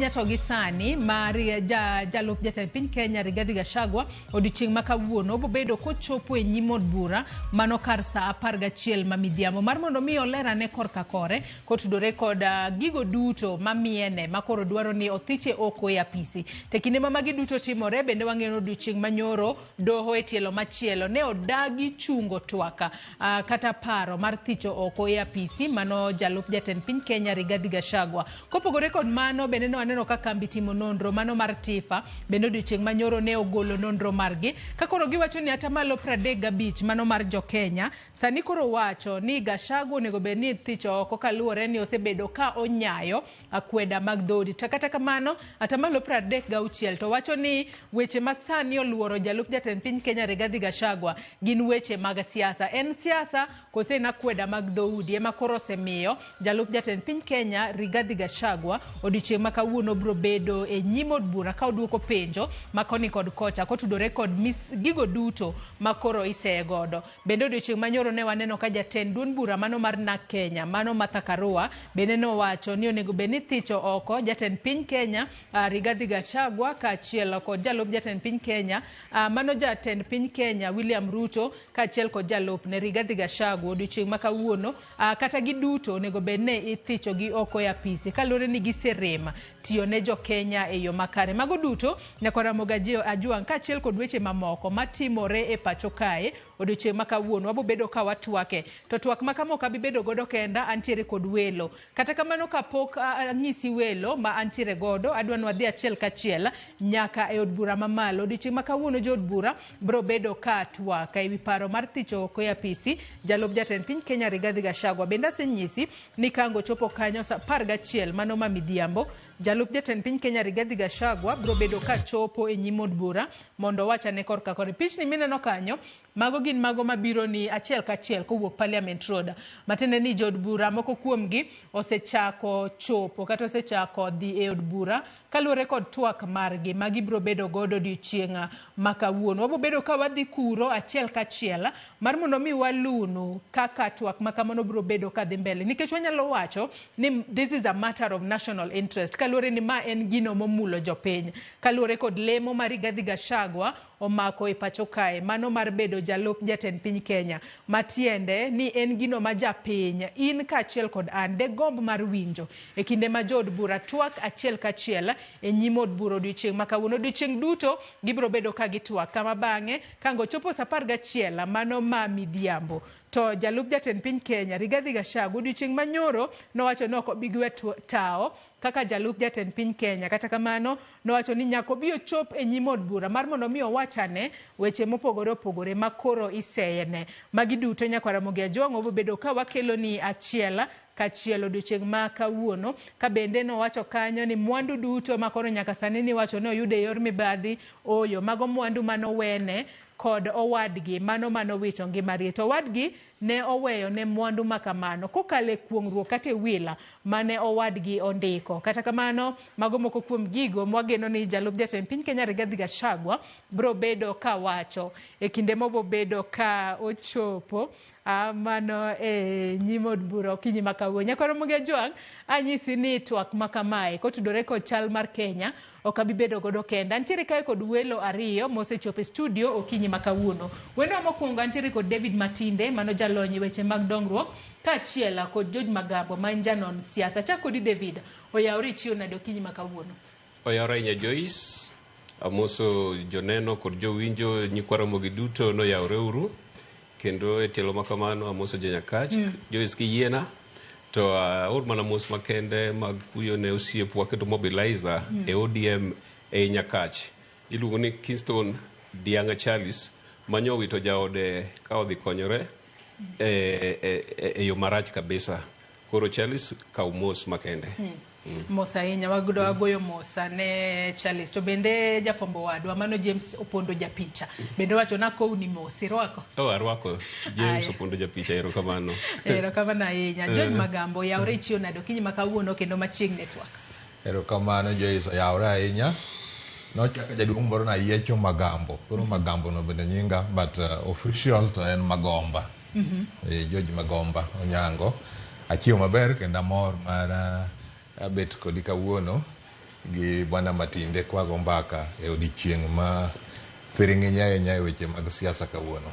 Ahinya to gi sani mar jalup jatend piny Kenya Rigathi Gachagua odiochieng' ma kawuono obobedo kochopo e nyim od bura mano kar saa 11 ma midhiambo mar mondo mi oler ane korka kore kotudore kod gigo duto mamiene makoro dwaro ni othiche oko e apisi. To e kinde ma magi duto timore bende wang'eyo ni odiochieng' manyoro doho e tielo machielo ne odagi chungo twak kata paro mar thicho oko e apisi mano jalup jatend piny Kenya Rigathi Gachagua. Kopogore kod mano bende ne waneno ka kambi timo nonro mano mar TIFA bende odiochieng' manyoro ne ogolo nonro margi ka koro giwacho ni atamalo 35 mano mar jo Kenya sani koro wacho ni Gachagua onego bed ni ithicho oko kaluwore ni osebedo ka onyayo akweda mag dhoudi. To kata kamano atamalo 36 to wacho ni weche ma sani oluoro jalup jatend piny Kenya Rigathi Gachagua gin weche mag siasa. En siasa kose en akweda mag dhoudi ema koro osemiyo jalup jatend piny Kenya Rigathi Gachagua odiochieng' ma kawuono biro bedo e nyim od bura ka oduoko penjo ma koni kod kocha kotudore kod gigo duto ma koro iseye godo. Bende odiochieng' manyoro ne waneno ka jatend duond bura mano mar NARC Kenya mano Martha Karua bende nowacho ni onego bed ni thicho oko jatend piny Kenya Rigathi Gachagua kaachiel kod jalup jatend piny Kenya mano jatend piny Kenya William Ruto kaachiel kod jalupne Rigathi Gachagua odiochieng' ma kawuono kata giduto onego bed ni ithicho gi oko e apisi kaluwore ni giserem tiyo ne jo Kenya e yo makare. Mago duto nyaka Ramogi Ajwang' kaachiel kod weche mamoko matimore e pacho kae odiochieng' ma kawuono wabo bedo ka watwake. To twak ma kama ok abi bedo godo kenda, antiere kod welo. Kata kamano kapok anyisi welo ma antiere godo, adwa ni wadhi achiel kachiel nyaka e od bura mamalo. Odiochieng' ma kawuono jo od bura biro bedo ka twak ewi paro mar thicho oko e apisi jalup jatend piny Kenya Rigathi Gachagua. Bende asenyisi ni kango chopo kanyo saa 11 mano ma midhiambo, jalup jatend piny Kenya Rigathi Gachagua biro bedo ka chopo e nyim od bura mondo owach ane korka kore. Pichni mineno kanyo mago gin mago mabiro ni achiel kachiel kowuok Parliament Road. Matiende ni jood bura moko kuomgi osechako chopo kata osechako dhi e od bura kaluwore kod twak margi ma gibiro bedo godo odiochieng' ma kawuono. Wabiro bedo ka wadhi kuro achiel kachiel mar mondo mi walunu kaka twak ma kamano biro bedo ka dhi mbele. Nikech wanyalo wacho ni this is a matter of national interest kaluwore ni ma en gino momulo jopiny. Kaluwore kod lemo ma Rigathi Gachagua omako e pacho kae mano mar bedo jalup jatend piny Kenya matiende ni en gino ma japiny in kaachiel kod an de gomb mar winjo e kinde ma jood bura twak achiel kachiel e nyim od bura odiochieng' ma kawuono. Odiochieng' duto gibiro bedo ka gitwak kama bang'e kango chopo saa 11 mano ma midhiambo to jalup jatend piny Kenya Rigathi Gachagua odiochieng' manyoro nowacho ni ok obi gwe tawo kaka jalup jatend piny Kenya. Kata kamano nowacho ni nyaka obi ochop e nyim od bura mar mondo mi owach ane weche mopogore opogore ma koro iseyene. Magi duto nyakwar Ramogi Ajwang' wabobedo ka wakelo ni achiel kachiel odiochieng' ma kawuono. Ka bende nowacho kanyo ni mwandu duto ma koro nyaka sani niwacho ni oyud e yor mibadhi oyo mago mwandu manowene kod owadgi mano manowito ngimagi. To owadgi ne oweyo ne mwandu ma kamano kokalo e kuong'ruok kata e wila mane owadgi ondiko. Kata kamano mago moko kuom gigo mwageno ni jalup jatend piny Kenya Rigathi Gachagua biro bedo ka wacho e kinde mobobedo ka ochopo mano e nyim od bura okinyi ma kawuono. Nyakwar Ramogi Ajwang' anyisi ni twak ma kamae kotudore kod chal mar Kenya ok abi bedo godo kenda. Antiere kae kod welo ariyo mosechopo e studio okinyi ma kawuono. Wendo mokwongo antiere kod David Matinde mano jalony e weche mag dongruok kaachiel kod George Magambo ma en janon siasa. Achak kodi David, oyawore ichiew nade okinyi ma kawuono? Oyawore ahinya Joyce, amoso joneno kod jowinjo nyikwa Ramogi duto noyawore uru kendo e tielo ma kamano amoso jo Nyakach. Joyce kiyiena to aor mana mos makende mag kuyo ne osiepwa kendo mobilizer e ODM ei Nyakach iluongo ni Kingston Dianga Charles manyo owito jaode ka odhi konyore e yo marach kabisa. Koro Charles kaw mos makende. Mos ahinya wagoyo mosa ne Charles. To bende jafwambo wadwa mano James Opondo japicha bende wacho na kowni mos irwako? Oh, arwako James Opondo japicha, erokamano. Erokamano ahinya. George Magambo yawre ichiew nade okinyi ma kawuono kendo machiegni e twak? Erokamano Joyce, oyawre ahinya. Nochaka jaduong' moro na Yiecho Magambo. Koro Magambo no bende nyinga but official to en Magomba. George Magomba Onyango. Achiew maber kendo amor mar abet kodi kawuono. Gi Bwana Matinde kwago mbaka e odiechieng' ma thiring'inyi ahinya e weche mag siasa kawuono.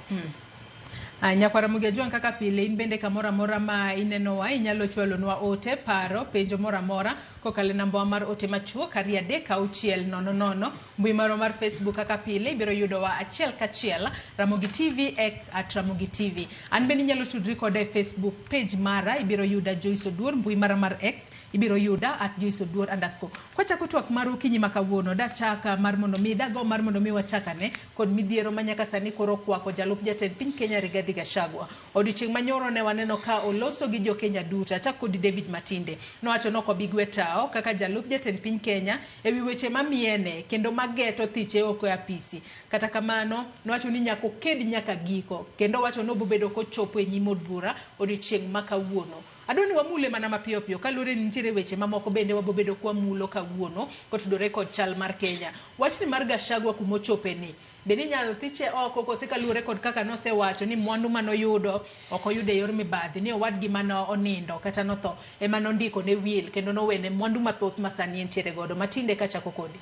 Nyakwar Ramogi Ajwang' kaka pile in bende kamoro amora ma inenowa inyalo chwalonwa ote, paro, penjo moro amora kokalo e nambawa mar ote machuok 23600. Mbui marwa mar Facebook kaka pile ibiro yudowa achiel kachiel Ramogi TV X at Ramogi TV. An bende inyalo tudri koda e Facebook page mara ibiro yuda Joyce Oduor, mbui mara mar X ibiro yuda at Joyce Oduor underscore. Kwachako twak mar okinyi ma kawuono, dachaka mar mondo mi dago mar mondo mi wachakane kod midhiero ma nyaka sani koro okwako jalup jatend piny Kenya Rigathi Gachagua. Odiochieng' manyoro ne waneno ka oloso gi jo Kenya duto, achak kodi David Matinde. Nowacho ni ok obi gwe tawo kaka jalup jatend piny Kenya ewi weche mamiene kendo mageto thiche oko e apisi. Kata kamano, nowacho ni nyaka oked nyaka giko kendo owacho ni obobedo kochopo e nyim od bura odiochieng' ma kawuono. Adwa ni wamule mana mapiyo piyo kaluwore ni nitiere weche mamoko bende wabobedo kwamulo kawuono kotudore kod chal mar Kenya. Wachni mar Gachagua kumochope ni, be ninyalo thiche oko kose kaluwore kod kaka nosewacho ni mwandu manoyudo ok oyudo e yor mibadhi, ni owadgi mane onindo kata notho ema nondiko ne will kendo nowene mwandu mathoth ma sani entiere godo. Matinde kachako kodi.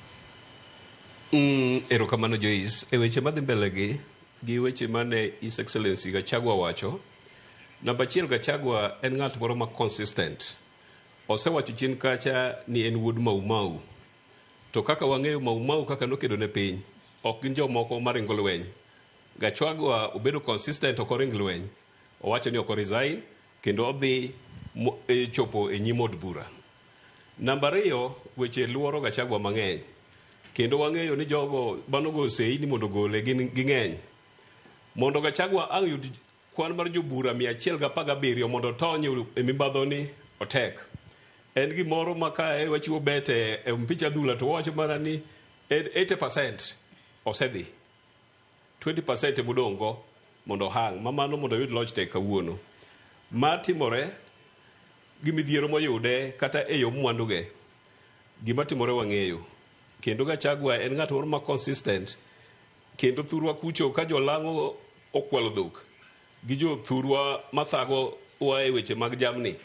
Erokamano Joyce. E weche madhi mbele gi, gi weche mane His Excellency Gachagua wacho, namba achiel Gachagua en ng'at moro ma consistent. Osewacho chien kacha ni en wuod Mau Mau. To kaka wang'eyo Mau Mau kaka nokedo ne piny, ok gin jomoko maringo lweny. Gachagua obedo consistent ok oring lweny. Owacho ni ok resign kendo odhi chopo e nyim od bura. Namba ariyo, weche luoro Gachagua mang'eny. Kendo wang'eyo ni jogo manogo sei ni mondo ogole gin ging'eny. Mondo Gachagua ang' yud kwan mar jobura 117 mondo otony e mibadhoni otek. En gimoro ma ka wachiwo bet e mpich adhula to wawacho mana ni 80% osedhi. 20% emodong' go mondo ohang'. Ma mano mondo oyud loch tek kawuono. Ma timore gi midhiero moyude kata e yo mwanduge. Gima timore wang'eyo. Kendo Gachagua en ng'at moro ma consistent. Kendo thurwa kucho ka jolang'o okwalo dhok gi jothurwa mathago wa e weche mag jamni.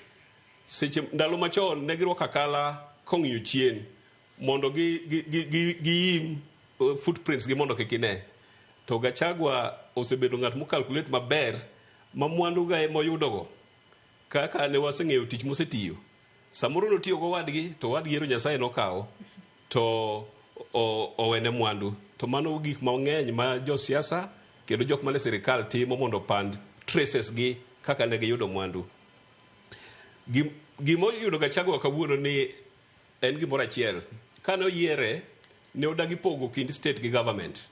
Seche ndalo machon ne girwako akala kong'iyo chien mondo gi footprints gi mondo kik ine. To Gachagua osebedo ng'at mo calculate maber ma mwandu ga moyudogo kaka ne waseng'eyo tich mosetiyo. Samoro notiyo gowadgi to owadgi ero Nyasaye nokawo to owene mwandu. To mano gik mang'eny ma josiasa kendo jok mane sirikal timo mondo opand traces gi kaka ne giyudo mwandu. Gima oyudo Gachagua kawuono ni en gimoro achiel. Kane oyiere, ne odagi pogo kind state gi government.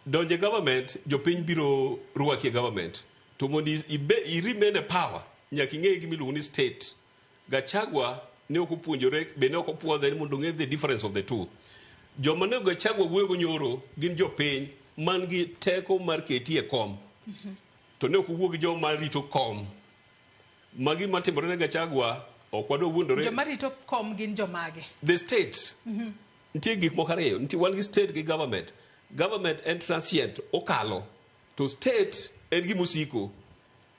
Donje government, jopiny biro rwaki e government. To mondo i remain e power, nyaka ing'e gima iluongo ni state. Gachagua ne ok opuonjore, be ne ok opuodhe ni mondo ong'e the difference of the two. Joma ne Gachagua wuoyogo nyoro gin jopiny man gi teko mar keti e kom. To ne ok owuo gi joma rito kom. Magi matimore ne Gachagua, ok wadwa wuondore. Joma rito kom gin jomage? The state. Nitie gik moko ariyo. Nitie wan gi state gi government. Government en transient, okalo. To state en gima osiko.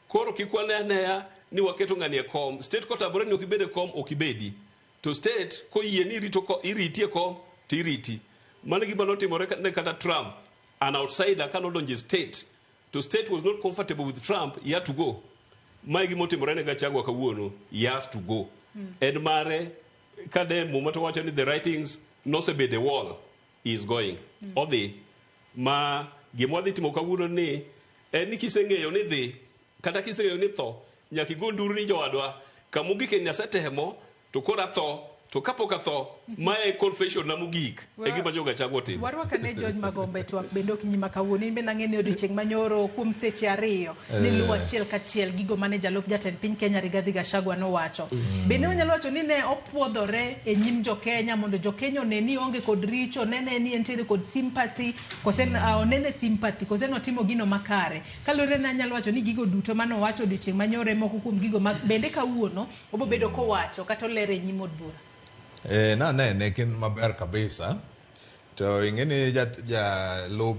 Koro kik wane aneya ni waketo ng'ani e kom. State kotamore ni ok ibed e kom, ok ibedi. To state koyie ni irito iriti e kom, to iriti. Mano gima notimore ne kata Trump, an outsider kanodonjo e state. To state was not comfortable with Trump, he had to go. Mae gima otimore ne Gachagua kawuono, he has to go. En mare, kade muma to wacho ni the writings nosebedo e wall, he is going. Odhi. Ma gima wadhi timo kawuono ni, en ni kiseng'eyo ni dhi, kata kiseng'eyo ni tho, nyaka igo nduru ni jowadwa, kamogik en asetemo, to koro atho, to kapok atho, mae confession na mogik, e gima jo Gachagua otimo. Warwak ane George Magombe twak bende okinyi ma kawuono. In bende ang'e ni odiochieng' manyoro kuom seche ariyo ne luwo achiel kachiel gigo mane jalup jatend piny Kenya Rigathi Gachagua nowacho. Bende wanyalo wacho ni ne opuodhore e nyim jo-Kenya mondo jo-Kenya one ni onge kod richo, onene ni entiere kod sympathy, kose onene sympathy, kose notimo gino makare. Kaluwore ni anyalo wacho ni gigo duto mane owacho odiochieng' manyoro e moko kuom gigo ma bende kawuono obobedo kowacho kata olero e nyim od bura. Nanene kin maber kabisa. To ing'e ni jalup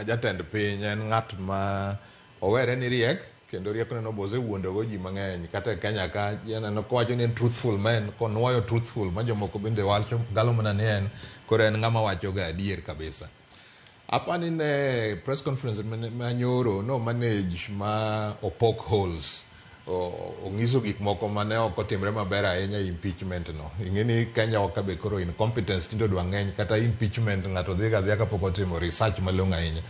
jatend piny en ng'at ma owere ni riek Kendo riekone no be osewuondogo ji mang'eny. Kata e Kenya ka, janeno kowacho ni en truthful man, konuoyo truthful, ma jomoko bende wacho galo mana ni en, koro en ng'ama wacho ga adier kabisa. Apani ne press conference ma nyoro no manage ma opok holes ong'iso gik moko mane ok otimre maber ahinya e impeachment no. Ing'e ni Kenya wa be koro incompetence tinde odwa ng'eny kata impeachment ng'ato dhi ga adhiya kapok otimo research malong'o ahinya.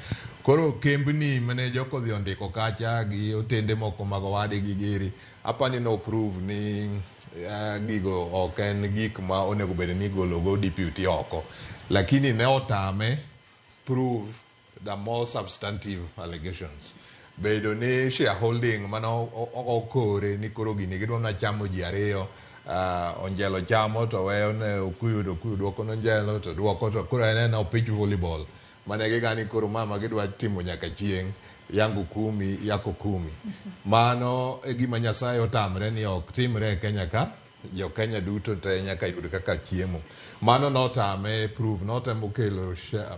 Koro kembni mane jok odhi ondiko kacha gi otende moko mag owadgi giri apani no prove ni gigo ok en gik ma onego bed ni igolo go deputy oko. Lakini ne otame prove the more substantive allegations. Bedo ni shareholding mane okore ni koro gini gidwa mana chamo ji ariyo Onjelo chamo to weyo ne Okuyu to Okuyu duoko ne Onjelo to duoko to koro en ena opich volleyball mane gigani koro mama gidwa timo nyaka chieng' yangu kumi yako kumi. Mano e gima Nyasaye otamre ni ok timre e Kenya ka. Jo Kenya duto te nyaka yud kaka chiemo. Mano notame prove, notemo kelo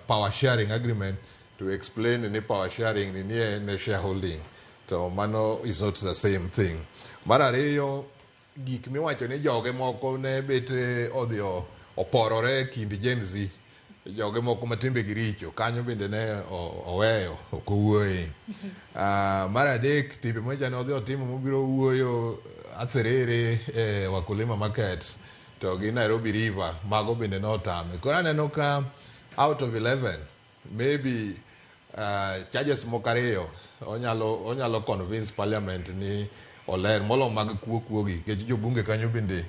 power sharing agreement to explain ni power sharing ni nie ne shareholding. To mano is not the same thing. Mar ariyo, gik miwacho ni joge moko ne bet odhi oporore e kind Gen Z. Joge moko ma timbegi richo, kanyo bende ne oweyo, ok owuoye. Mar adek, timbe mocha ne odhi otimo mobiro wuoyo Atherere e Wakulima Market to gi Nairobi River, mago bende notame. Koro aneno ka out of 11, maybe charges moko ariyo onyalo convince parliament ni oler molo mag kuo kuo gi nikech jobunge kanyo bende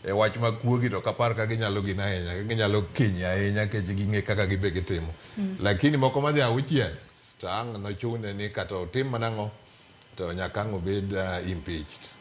e wach mag kuo gi to ok apar ka ginyalo gino ahinya ginyalo kinyi ahinya nikech ging'e kaka gibe gitimo. Lakini moko madhi auchiel to ang' nochune ni kata otim mana ang'o to nyaka ang' obed impeached.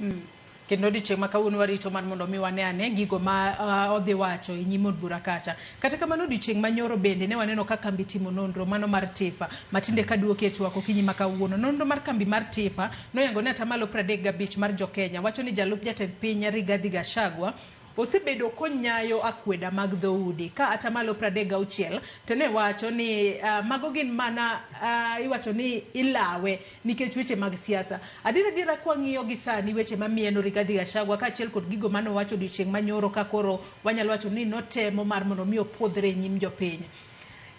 Kendo odiochieng' ma kawuono warito mar mondo mi wane ane gigo ma odhi wacho e nyim od bura kacha. Kata kamano odiochieng' ma nyoro bende ne waneno ka kambi timo nonro mano mar TIFA matinde kaduoki e twak okinyi ma kawuono. Nonro mar kambi mar TIFA noyango ni atamalo 35 mar jo-Kenya wacho ni jalup jatend piny Rigathi Gachagua osebedo konyayo akweda mag dhoudi ka atamalo 36 to ne wacho ni mago gin mana iwacho ni ilawe nikech weche mag siasa. Adier adiera kwang'iyo gi sani weche mamieno Rigathi Gachagua kaachiel kod gigo manowacho odiochieng' manyoro ka koro wanyalo wacho ni notemo mar mondo mi opuodhre e nyim jopiny.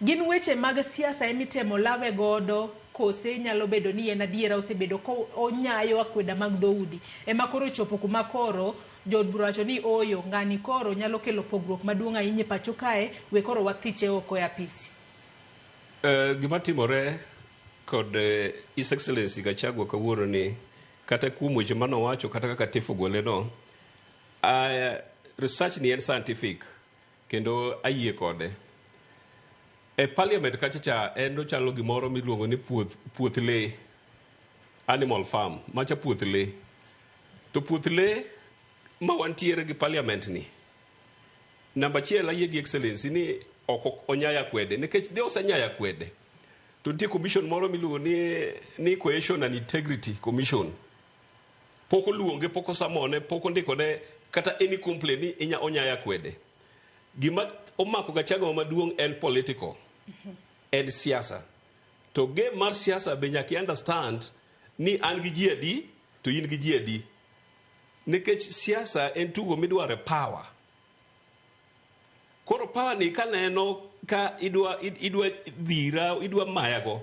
Gin weche mag siasa emitemo lawe godo kose nyalo bedo ni en adiera osebedo ko onyayo akweda mag dhoudi ema koro ochopo kuma koro jood bura wacho ni oyo ng'ani koro nyalo kelo pogruok maduong' ahinya e pacho kae we koro wathiche oko e apisi. Gima timore kod His Excellency Gachagua kawuono ni kata kuom weche manowacho kata kaka TIFA ogole no research ni en scientific kendo ayie kode. E parliament kacha cha en ochalo gimoro miluongo ni puoth lee, animal farm, macha puoth lee. To puoth lee ma wantiere gi parliament ni, namba achiel ayie gi Excellency ni ok onyaya kwede, nikech de osenyaya kwede. To nitie commission moro miluongo ni Cohesion and Integrity Commission. Pok oluonge, pok osamone, pok ondikone kata any complaint ni onyaya kwede. Gima omako Gachagua maduong' en political, en siasa. To game mar siasa be nyaka i understand ni an gi ji adi to in gi ji adi. Nikech siasa en tugo midware power. Koro power ni kaneno ka idwa dhira, idwa mayago,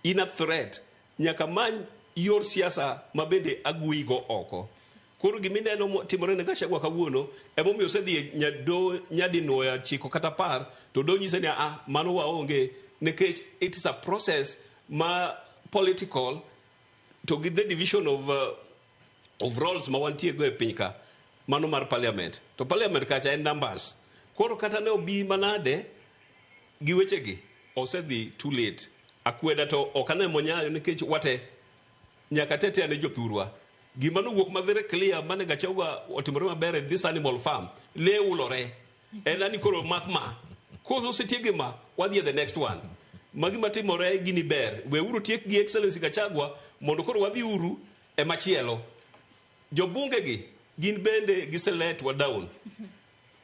in a threat, nyaka many yor siasa ma bende agwigo oko. Koro gimineno timore ne Gachagua kawuono, emomiyo osedhi nyado nyadinuoya 9 kata 10, to do nyise ni a mano waonge, nikech it is a process ma political to gi the division of roles ma wantie go e piny ka, mano mar parliament. To parliament kacha en numbers. Koro kata ne obi manade gi wechegi, osedhi too late. Akweda to ok ane monyayo nikech wate nyaka tete ane jothurwa. Gima nowuok ma very clear mane Gachagua otimore maber e this animal farm, lee ulore. En ani koro mak ma. Koro osetiek gi ma, wadhi e the next one. Magi matimore gini ber. Weuru tiek gi Excellency Gachagua mondo koro wadhi uru e machielo. Jobunge gi gin bende giseletwa down.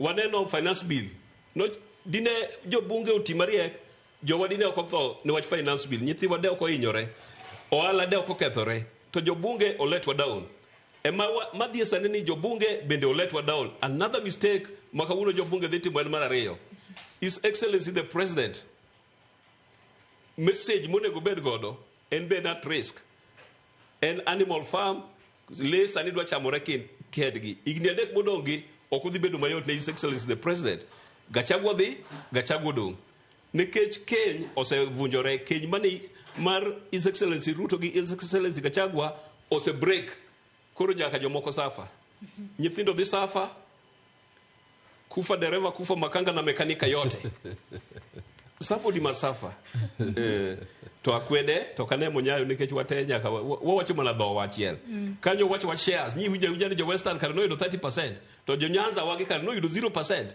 Waneno finance bill. No, dine jobunge oti mariek, jowa dine ok otho niwach finance bill. Nyithiwa de ok ohinyore. Ohala de ok okethore. To jobunge oletwa down. Ema madhi e sani ni jobunge bende oletwa down. Another mistake ma kawuono jobunge dhi timo en mar ariyo. His Excellency the President, message monego bed godo en bed at risk. En animal farm, lee sani dwa chamore kendgi. Higni 3 modong' gi ok odhi bedo mayot ne His Excellency the President. Gachagua dhi, Gachagua dong'. Nikech keny osevunjore, keny mane mar His Excellency Ruto gi His Excellency Gachagua ose break. Koro nyaka jomoko suffer. Nyithindo dhi suffer, kufa dereva, kufa makanga na mekanika yote. Somebody must suffer. To akwede, to kane monyayo nikech wate nyaka wawacho mana dhowa achiel. Kanyo wacho wa shares, nyi winjo winjo ni jo Western kare noyudo 30%, to jo Nyanza wagi kare noyudo 0%.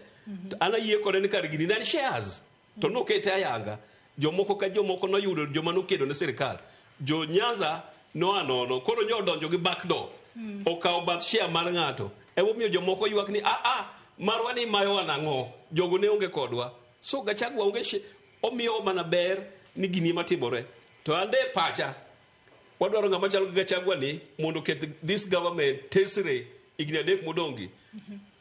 To an ayie kode ni kare gini ne en shares. To nokete ayanga. Jomoko ka jomoko noyudo joma nokedo ne sirikal. Jo Nyanza noa nono, koro nyo odonjo gi back door. Okawo bath share mar ng'ato. Emomiyo jomoko ywak ni a a marwa ni mayowa nang'o? Jogo ne onge kodwa. So Gachagua onge omiyo mana ber ni gini ema timore. To ande pacha wadwaro ng'ama chalo gi Gachagua ni mondo oket this government tesre higni 3 modong' gi.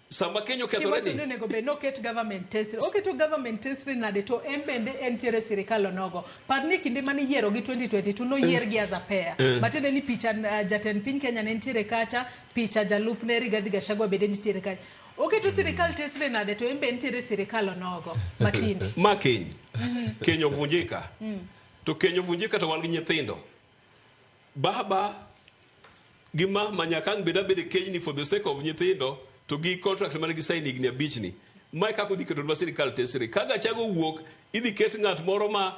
Sama Kenya okethore ni onego bed noket government tesre. Oketo government tesre nade to en bende entiere sirikal onogo. Par ni kinde mane iyiero gi 2022 noyier gi as a pair. Matiende ni picha jatend piny Kenya ne nitiere kacha, picha jalupne Rigathi Gachagua bende nitiere kacha. Oketo sirikal tesre nade to en be nitiere sirikal onogo matinde. Ma keny. Keny ovunjika. To keny ovunjika to wan gi nyithindo. Baba gi mama nyaka ang' bed abed e kenyni for the sake of nyithindo to gi contract mane gisign higni 5 ni. Mae kaka odhi keto nwa sirikal tesre. Ka Gachagua owuok, idhi ket ng'at moro ma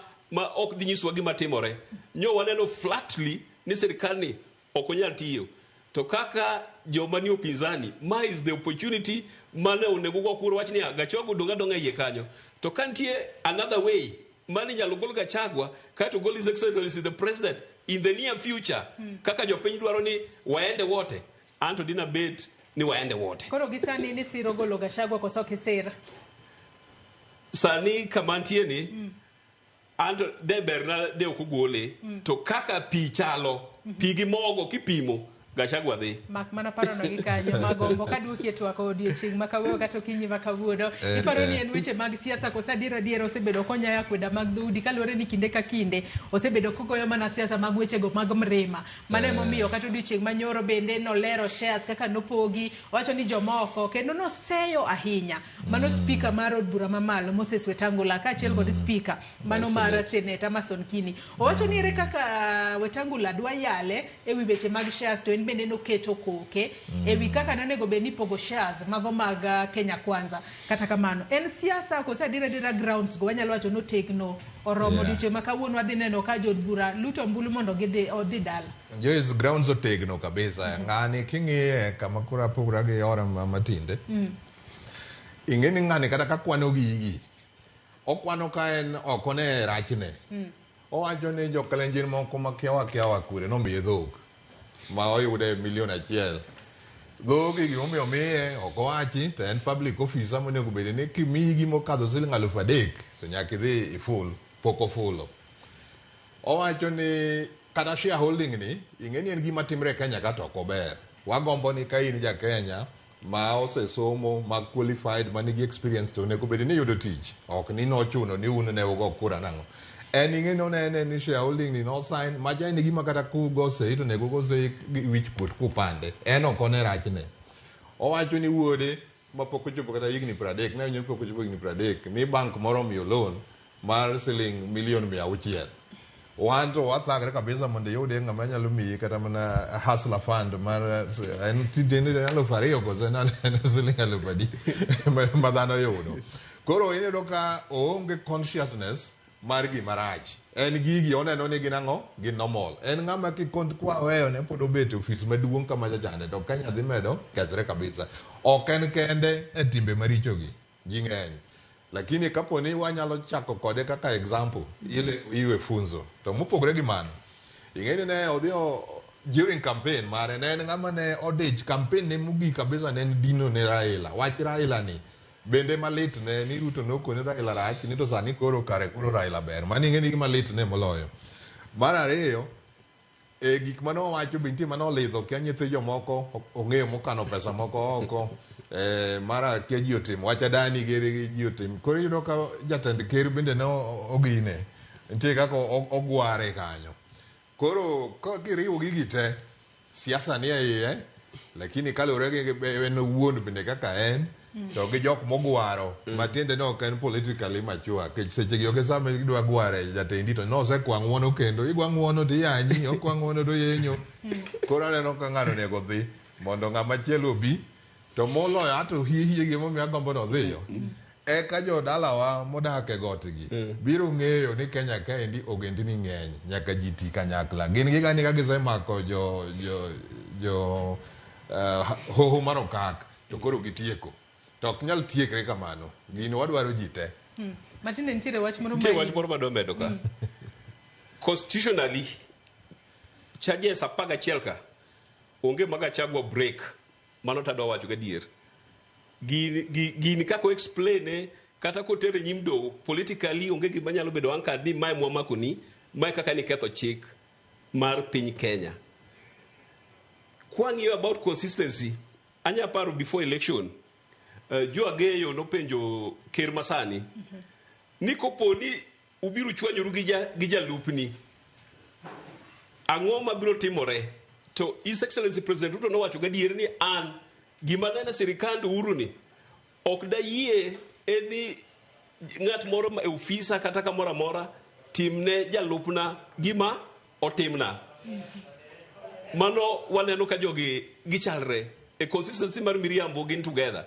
ok dhi nyiswa gima timore. Nyo waneno flatly ni sirikal ni ok onyal tiyo. To kaka joma ni upinzani, ma is the opportunity mane onego go kuro wach niya, Gachagua odong' adong'a iye kanyo. To ka nitie another way mane inyalo gol Gachagua, kaeto gol His Excellency the President in the near future, kaka jopiny dwaro ni waende wote, anto dina bet ni waende wote. Koro gi sani ni siro golo Gachagua koso ok isir? Sani kama nitie ni, anto de berna de ok ogole, to kaka pi chalo, pi gi mogo kipimo, Gachagua dhi. Mak mana parono gi kanyo magombo kaduoki e twak odiochieng' ma kawuono kata okinyi ma kawuono. Iparo ni en weche mag siasa koso adier adier osebedo konyayo akweda mag dhoudi kaluwore ni kinde ka kinde osebedo kogoyo mana siasa mag wechego mag mrima. Mano emomiyo kata odiochieng' manyoro bende nolero shares kaka nopogi, owacho ni jomoko kendo noseyo ahinya. Mano speaker mar od bura mamalo Moses Wetangula kaachiel kod speaker mano mar Senate Amason Kini. Owacho ni ere kaka Wetangula dwa yale ewi weche mag shares to en bende noketo koke ewi kaka nonego bed ni pogo shares mago mag Kenya Kwanza. Kata kamano en siasa koso adier adiera grounds go wanyalo wacho notegno oromo odiochieng' ma kawuono wadhi neno ka jood bura luto ombulu mondo gidhi odhi dala. Joyce, grounds otegno kabisa. Ng'ani king'iye kama koro apogora gi ora matinde. Ing'e ni ng'ani kata ka kwano gigi, okwano ka en ok one rachne. Owacho ni jokalenjin moko ma kiawa kiawa kure nomiye dhok ma oyude milion 1. Dhogi gimomiyo miye ok owachi to en public officer monego bed ni kimiyi gimokadho siling 3,000 to nyaka idhi iful, pok ofulo. Owacho ni kata shareholding ni ing'e ni en gima timre e Kenya ka to ok ober. Wagombo ni ka in ja Kenya ma osesomo, ma qualified, ma nigi experience to onego bed ni yudo tich. Ok ni nochuno ni un ne ugo kura nang'o. En ing'e ni onene ni shareholding ni no sign, macha en gima kata kugo sei to onego ugo sei gi wich kuot kupande. En ok one rachne. Owacho ni wuode mapok ochopo kata higni 30, ne pok ochopo higni 30, ni bank moro omiyo loan mar siling milion 600. Wan to wathagre kabisa mondo iyude ng'ama nyalo miyi kata mana hustler fund mar en tinde 2,000 koso en siling 4,000 ma dhano yudo. Koro iyudo ka oonge consciousness mar gima rach. En gigi oneno ni gin ang'o? Gin normal. En ng'ama kikond kwa weyo ne pod obet e ofis maduong' kama chachande to Kenya dhi medo kethre kabisa. Ok en kende e timbe maricho gi. Ji ng'eny. Lakini kapo ni wanyalo chako kode kaka example, ile iwe funzo. To mopogore gi mano, ing'e ni ne odhi during campaign mare ne en ng'ama ne odich campaign ne mogik kabisa ne en dino ne Raila. Wach Raila ni bende malit ne ni Ruto nokone Raila rach ni to sani koro kare koro Raila ber. Mano ing'e ni gima lit ne moloyo. Mar ariyo, E gik mane owacho be nitie mane olidho kia nyithi jomoko ong'eyo mokano pesa moko oko mara kia ji otimo wach Adani gere ji otim. Koro iyudo ka jatend ker bende ne ogine nitie kaka ogware kanyo. Koro ka kiriwo gigi te siasa ni e iye, lakini kaluwore gi en owuon bende kaka en to gi jok mogwaro matiende ni ok en politically mature kech seche gi ok sama idwa gware jatendi to nosekwa ng'uono kendo igwa ng'uono to iyanyi okwa ng'uono to yenyo. Koro aneno ka ng'ano onego dhi mondo ng'ama chielo obi to moloyo ato hie hie gimomiyo agombo ni odhiyo eka jodalawa modak e got gi biro ng'eyo ni Kenya kaendi ogendini ng'eny nyaka ji ti kanyakla. Gin gigani ka gisemako jo hoho mar okak to koro gitieko. To ok nyal tiekre kamano. Gino wadwaro ji te. Matinde nitiere wach moro Nitie wach moro madwa medo ka. Constitutionally, charges 11 ka onge ma Gachagua break. Mano tadwa wacho gadier. Gini kaka o explain kata kotere nyim doho politically onge gima nyalo bedo anchored ni mae mwamako ni mae kaka niketho chik mar piny Kenya. Kwang'iyo about consistency, anya paro before election, Joe Ageyo nopenjo ker masani ni kopo ni ubiro chwanyoru gi jalupni, ang'o mabiro timore? To His Excellency President Ruto nowacho gadier ni an gima neno sirikand Uhuru ni ok dayie en ni ng'at moro e ofisa kata kamoro amora timne jalupna gima otimna. Mano waneno ka jogi gichalre e consistency mar miriambo gin together.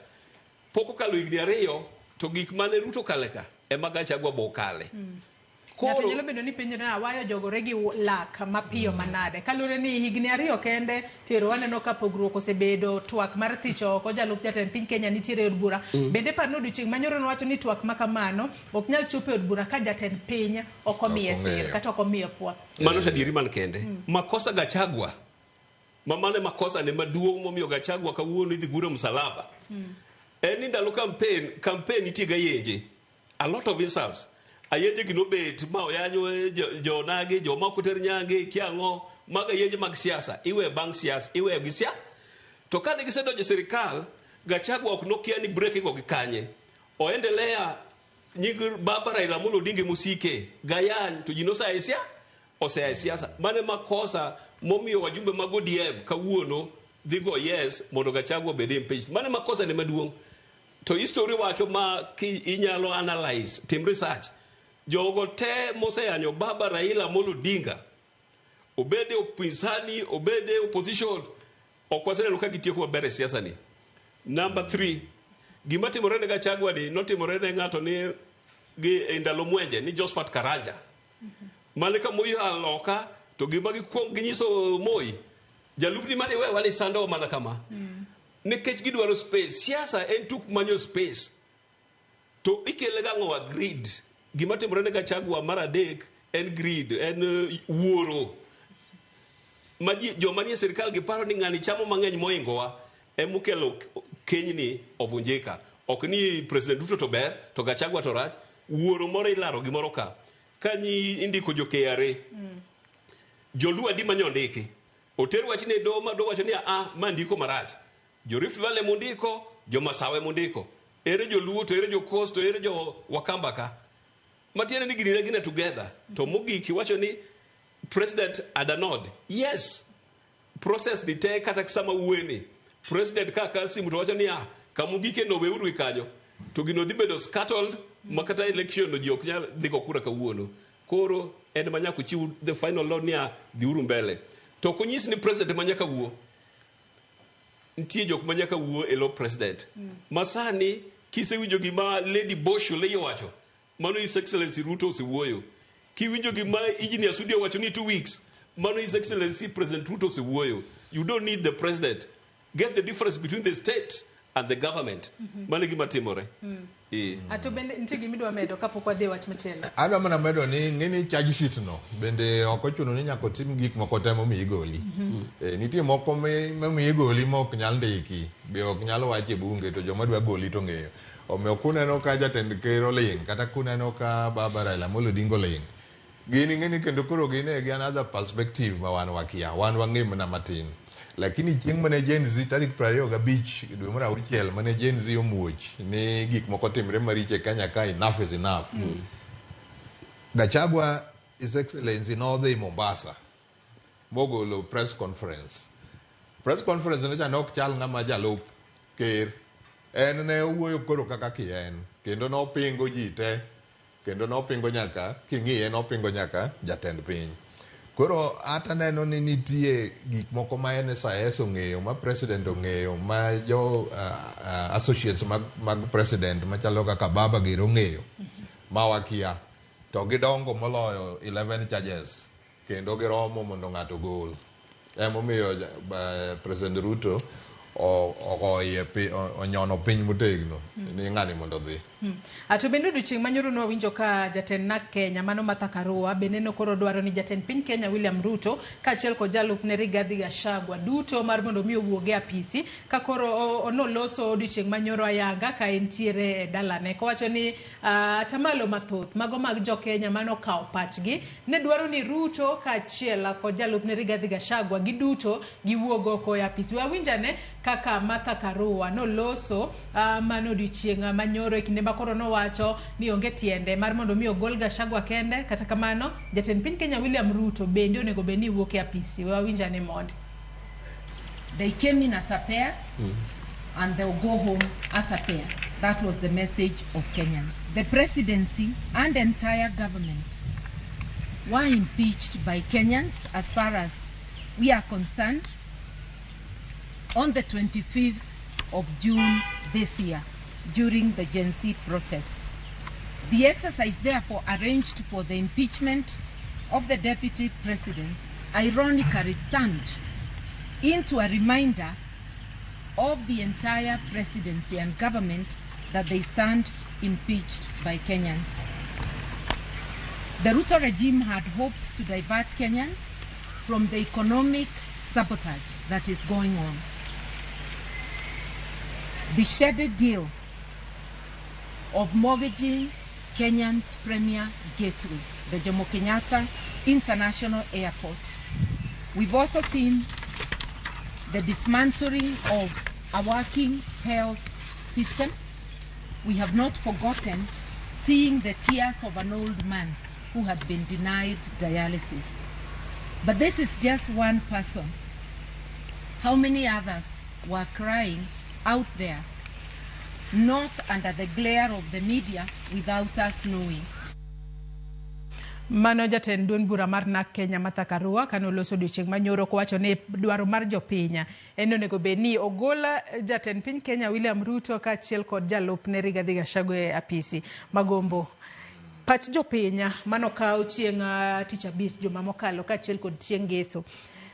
Pok okalo higni 2 to gik mane Ruto kale ka ema Gachagua bo kale. Ng'ato nyalo bedo ni penjo na awayo jogore gi lak mapiyo manade. Kaluwore ni higni 2 kende tero waneno ka pogruok osebedo twak mar thicho oko jalup jatend piny Kenya nitiere e od bura. Bende par ni odiochieng' manyoro nowacho ni twak ma kamano ok nyal chopo e od bura ka jatend piny ok omiye sir kata ok omiye puoth. Mano to adieri man kende. Makosa Gachagua ma mano e makosa ne maduong' momiyo Gachagua kawuono idhi gure msalaba. En ni ndalo campaign nitie ga yenje. A lot of insults. Ayenje gi nobet ma oyanyo jonagi, joma ok oter nyange, kia ang'o, mago ayenje mag siasa, iwe bang' siasa, iweyo gi siasa. To kane gisedonjo e sirikal, Gachagua ok nokia ni break igo gi kanye. Oendelea nying baba Raila Amolo Odinga mosike, gayany to ji nosea e siasa, osea e siasa. Mano e makosa momiyo wajumbe mag ODM kawuono dhi go yes mondo Gachagua obed impeached. Mano e makosa ne maduong'. To history wacho ma ki inyalo analyze, tim research. Jogo te moseyanyo baba Raila Amolo Odinga, obede upinzani, obede opposition, ok waseneno ka gitieko maber e siasa ni. Number 3, gima timore ne Gachagua ni notimore ne ng'ato ni gi e ndalo Mwenje ni Josephat Karanja. Mane ka Moi aloka to gima gikuong ginyiso Moi, jalupni mane wewa ni sando mana kama. Nikech gidwaro space. Siasa en tuk manyo space. To ikele gang'o greed. Gima timore ne Gachagua mar 3 en greed, en wuoro. Ma ji joma nie sirikal giparo ni ng'ani chamo mang'eny moingowa emokelo kenyni ovunjika. Ok ni President Ruto to ber to Gachagua to rach. Wuoro moro ilaro gimoro ka. Kanyi indiko jo KRA. Joluo adi manyo ndiki. Oter wach ne doho ma doho wacho ni a ma ndiko marach. Jo Rift Valley mondiko, jo Masawe mondiko. Ere joluo to ere jo Coast to ere jo Wakamba ka. Matiende ni gini ne gine together. To mogik iwacho ni President Adanod. Yes. Process ni te kata sama wuoyeni. President ka simu to wacho ni a kamugike no weuru gi kanyo. To gino dhi bedo scattered ma kata election no ji ok nyal dhi go kura kawuono. Koro en ma nyaka ochiw the final law ni a dhiuru mbele. To ok onyis ni president ema nyaka wuo. Nitie jok ma nyaka wuo e lo president. Ma sani kisewinjo gima Lady Bosho Lei owacho, mano His Excellency Ruto osewuoyo. Kiwinjo gima Engineer Sudi owacho ni 2 weeks, mano His Excellency President Ruto osewuoyo. You don't need the president. Get the difference between the state and the government. Mano e gima timore. Ato bende nitie gima idwa medo kapok wadhi e wach machielo? Adwa mana medo ni ng'eni charge sheet no bende ok ochuno ni nyaka otim gik moko te momiyo igoli. Nitie moko momiyo igoli ma ok nyal ndiki, be ok nyal wach e bunge to joma dwa goli to ng'eyo. Omiyo kuneno ka jatend ker oling' kata kuneno ka baba Raila Amolo Odinga oling', Gin ing'e ni kendo koro gin e gi another perspective ma wan wakia. Wan wang'e mana matin. Lakini chieng' mane Gen Z tarik 25 dwe mar auchiel mane Gen Z omuoch ni gik moko timre maricho e Kenya ka enough is enough. Gachagua His Excellency nodhi Mombasa mogolo press conference. Press conference ne cha ne ok chal ng'ama jalup ker. En ne owuoyo koro kaka kien kendo nopingo ji te kendo nopingo nyaka king'iye nopingo nyaka jatend piny. Koro ata neno ni nitie gik moko ma NSIS ong'eyo, ma president ong'eyo, ma jo associates mag president machalo kaka Baba gir ong'eyo ma wakia. To gidongo moloyo 11 charges kendo giromo mondo ng'ato ogol. Emomiyo President Ruto ogoye onyono piny motegno ni ng'ani mondo odhi. To bende odiochieng' manyoro nwawinjo ka jatend NARC Kenya mano Martha Karua bende nokoro dwaro ni jatend piny Kenya William Ruto kaachiel kod jalupne Rigathi Gachagua duto mar mondo mi owuog e apisi ka koro noloso odiochieng' manyoro ayanga ka entiere e dalane kowacho ni atamalo mathoth mago mag jo Kenya manokawo pachgi ne dwaro ni Ruto kaachiel kod jalupne Rigathi Gachagua giduto giwuog oko e apisi. Wawinj ane kaka Martha Karua noloso mano odiochieng' manyoro e kinde ma koro nowacho ni onge tiende mar mondo mi ogol Gachagua kende, kata kamano jatend piny Kenya William Ruto bende onego bed ni wuok e apisi. We wawinj ane mondi. They came in as a pair and they'll go home as a pair. That was the message of Kenyans. The presidency and entire government were impeached by Kenyans as far as we are concerned on the 25th of June this year during the Gen Z protests. The exercise therefore arranged for the impeachment of the deputy president ironically turned into a reminder of the entire presidency and government that they stand impeached by Kenyans. The Ruto regime had hoped to divert Kenyans from the economic sabotage that is going on. The shady deal of mortgaging Kenyan's premier gateway, the Jomo Kenyatta International Airport. We've also seen the dismantling of a working health system. We have not forgotten seeing the tears of an old man who had been denied dialysis. But this is just one person. How many others were crying out there, not under the glare of the media, without us knowing? Mano jatend duond bura mar NARC Kenya Martha Karua kane oloso odiochieng' manyoro kowacho ni dwaro mar jopiny en onego bed ni ogol jatend piny Kenya William Ruto kaachiel kod jalupne Rigathi Gachagua e apisi. Magombo pach jopiny manokaw chieng' tich abich juma mokalo kaachiel kod chieng' ngeso.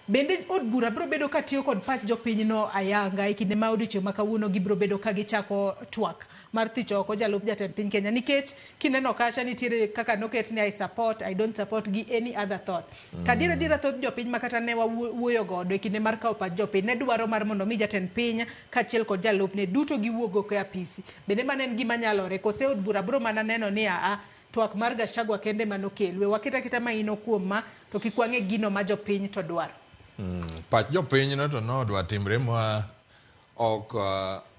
Bende od bura biro bedo katiyo kod pach jopinyno ayanga e kinde ma odiochieng' ma kawuono gibiro bedo ka gichako twak mar thicho oko jalup jatend piny Kenya nikech kineno kacha nitiere kaka noket ni I support, I don't support gi any other thought. To adier adiera thoth jopiny ma kata ne wawuoyo godo e kinde mar kawo pach jopiny ne dwaro mar mondo mi jatend piny kaachiel kod jalupne duto giwuog oko e apisi. Bende mano en gima nyalore kose od bura biro mana neno ni aa twak mar Gachagua kende manokelwe waket aketa maino kuom ma to kik wang'e gino ma jopiny to dwaro. Pach jopiny no to nodwa timre ma ok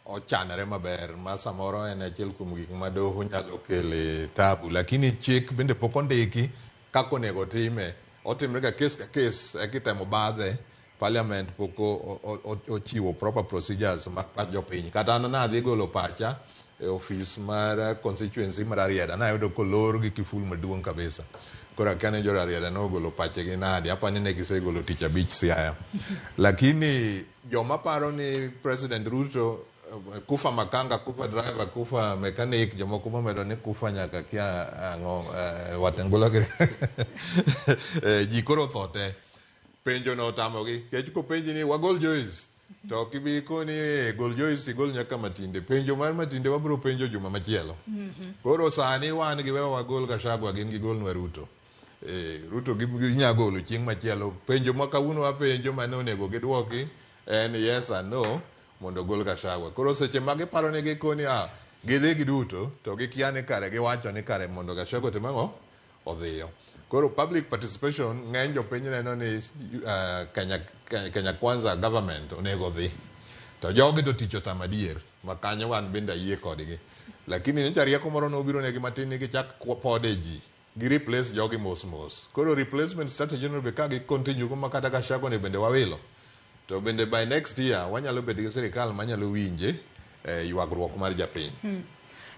ochanore maber ma samoro en achiel kuom gik ma doho nyalo kele tabu, lakini chik bende pok ondiki kaka onego time. Otimre ga case ka case eka itemo badhe. Parliament pok ochiwo proper procedures mag pach jopiny. Kata an nadhi golo pacha e ofis mar constituency mar Rarieda, nayudo kolor gi kiful maduong' kabisa. Koro akia ni jo Rarieda nogolo pachgi nadi, apani ne gisegolo tich abich Siaya. Lakini joma paro ni President Ruto kufa makanga, kufa driver, kufa mechanic, jomoko momedo ni kufa nyaka kia ang'o, Wetangula ji koro otho te. Penjo no otamogi, kech kopenji ni wagol Joyce, to ok ibi koni gol Joyce tigol nyaka Matinde. Penjo mar Matinde wabiro penjo juma machielo. Koro sani wan gi wewa wagol Gachagua, gin gigolnwa Ruto. Ruto ginya golo chieng' machielo. Penjo ma kawuono wapenjo mane onego gidwoki en yes and no mondo ogol Gachagua. Koro seche ma giparo ni gikoni gidhi giduto to gikia ni kare giwacho ni kare mondo Gachagua otim ang'o? Odhiyo. Koro public participation ng'eny jopiny neno ni Kenya Kwanza government onego dhi. To jogi to tich otamo adier, ma kanyo wan bende ayie kodgi. Lakini nyocha rieko moro nobiro negi matin ni gichak pode ji. Gi replace jogi mos mos. Koro replacement strategy no be ka gi continue go ma kata Gachagua ni bende wawilo. To bende by next year wanyalo bedo gi sirikal manyalo winje ywagruok mar japiny.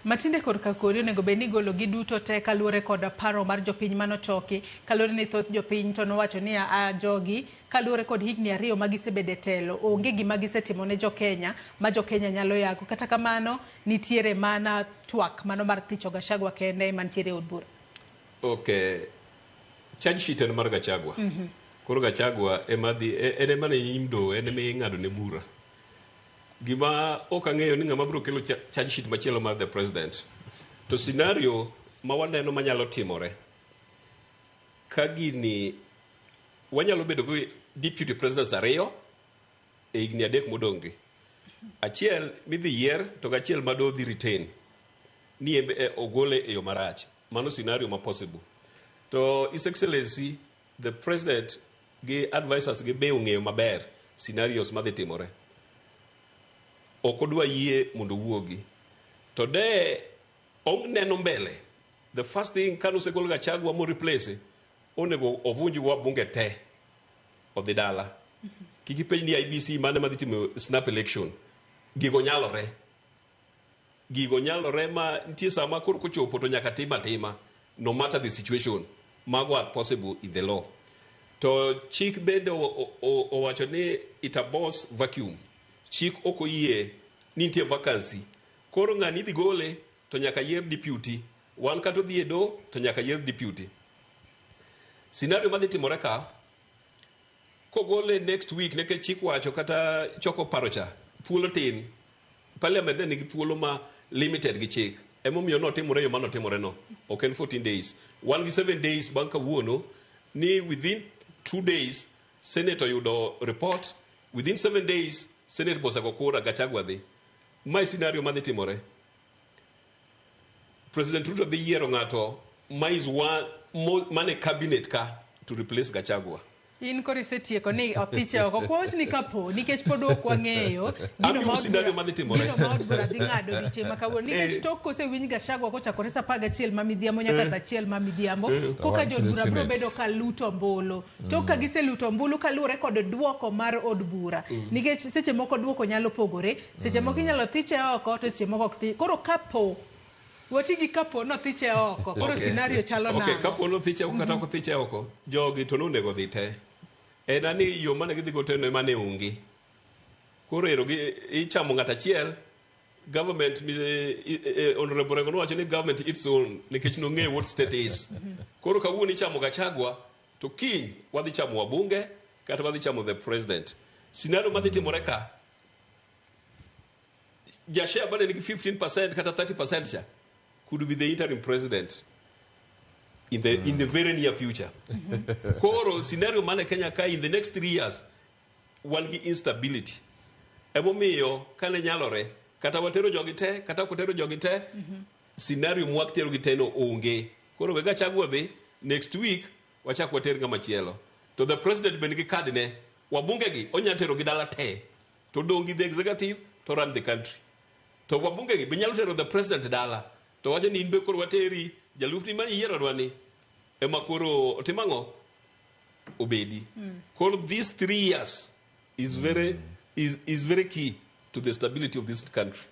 Matinde korka kori onego bed ni igolo gi duto te kaluwore kod paro mar jopiny manochoki. Kaluwore ni thoth jopiny to nowacho ni a jogi kaluwore kod higni 2 ma gisebedo e telo onge gima gisetimo ne jokenya ma jokenya nyalo yago. Kata kamano nitiere mana twak mano mar thicho Gachagua kende mantiere e od bura. Okay. Charge sheet en mar Gachagua. Koro Gachagua ema dhi en ema ne nyim doho, en ema ing'ado ne bura. Gima ok ang'eyo ni ng'ama biro kelo charge sheet machielo mar the president. To scenario ma waneno manyalo timore ka gini wanyalo bedo gi deputy presidents 2 e higni 3 modong' gi. Achiel midhi yier to gachiel ma do dhi retain ni embe ogole e yo marach. Mano scenario ma possible. To His Excellency the president gi advisors gi be ong'eyo maber scenarios madhi timore. Ok odwa yie mondo owuogi. To de oneno mbele. The first thing kane osegol Gachagua mo replace onego ovunj wabunge te odhi dala. Kik ipenj ni IBC mane madhi timo snap election. Gigo nyalore. Gigo nyalore ma nitie sama koro kochopo to nyaka tim atima no matter the situation. Mago are possible in the law. To chik bende owacho ni it abhors vacuum. Chik ok oyie ni nitie vacancy. Koro ng'ani idhi gole to nyaka yier deputy. Wan kata odhi e doho to nyaka yier deputy. Scenario madhi timore ka kogole next week nikech chik wacho kata choko paro cha thuolo tin. Parliament ne nigi thuolo ma limited gi chik. Emomiyo notimore yo manotimore no. Ok en 14 days. Wan gi 7 days bang' kawuono ni within 2 days Senate oyudo report. Within 7 days Senate bosego kura Gachagua dhi. Mae scenario madhi timore. President Ruto dhi yiero ng'ato ma is one mane cabinet ka to replace Gachagua. In koro isetieko ni othiche oko. Kwawach ni kapo nikech pod ok wang'eyo gino ma scenario madhi timore. Gino ma od bura dhi ng'ado odiochieng' ma kawuono. Nikech tok kosewinj Gachagua kochakore saa 11 ma midhiambo nyaka saa 1 ma midhiambo, koka jood bura biro bedo ka luto ombulu. Tok ka giseluto ombulu kaluwore kod duoko mar od bura. Nikech seche moko duoko nyalo pogore, seche moko inyalo thiche oko to seche moko ok thi. Koro kapo wati gi kapo nothiche oko, koro scenario chalo nang'o? Kapo nothiche oko kata ok othiche oko, jogi to nonego dhi te. En ani yo mane gidhi go te no ema ne onge. Koro ero gi ichamo ng'at achiel, government Honorable Orengo nowacho ni government its own nikech nong'eyo what state is. Koro kawuono ichamo Gachagua to kiny wadhi chamo wabunge kata wadhi chamo the president. Scenario madhi timore ka ja share mane nigi 15% kata 30% cha could be the interim president in the very near future. Koro scenario mane Kenya ka in the next 3 years wan gi instability. Emomiyo kane nyalore kata watero jogi te kata ok watero jogi te scenario mwak tero gi te no onge. Koro we Gachagua dhi next week wachak water ng'ama chielo. To the president be nigi card ne wabunge gi onya tero gi dala te. To dong' gi the executive to run the country. To wabunge gi be nyalo tero the president dala. To wacho ni in be koro wateri jalupni mane iyieronwa ni ema koro otim ang'o? Obedi. Koro these 3 years is very is very key to the stability of this country.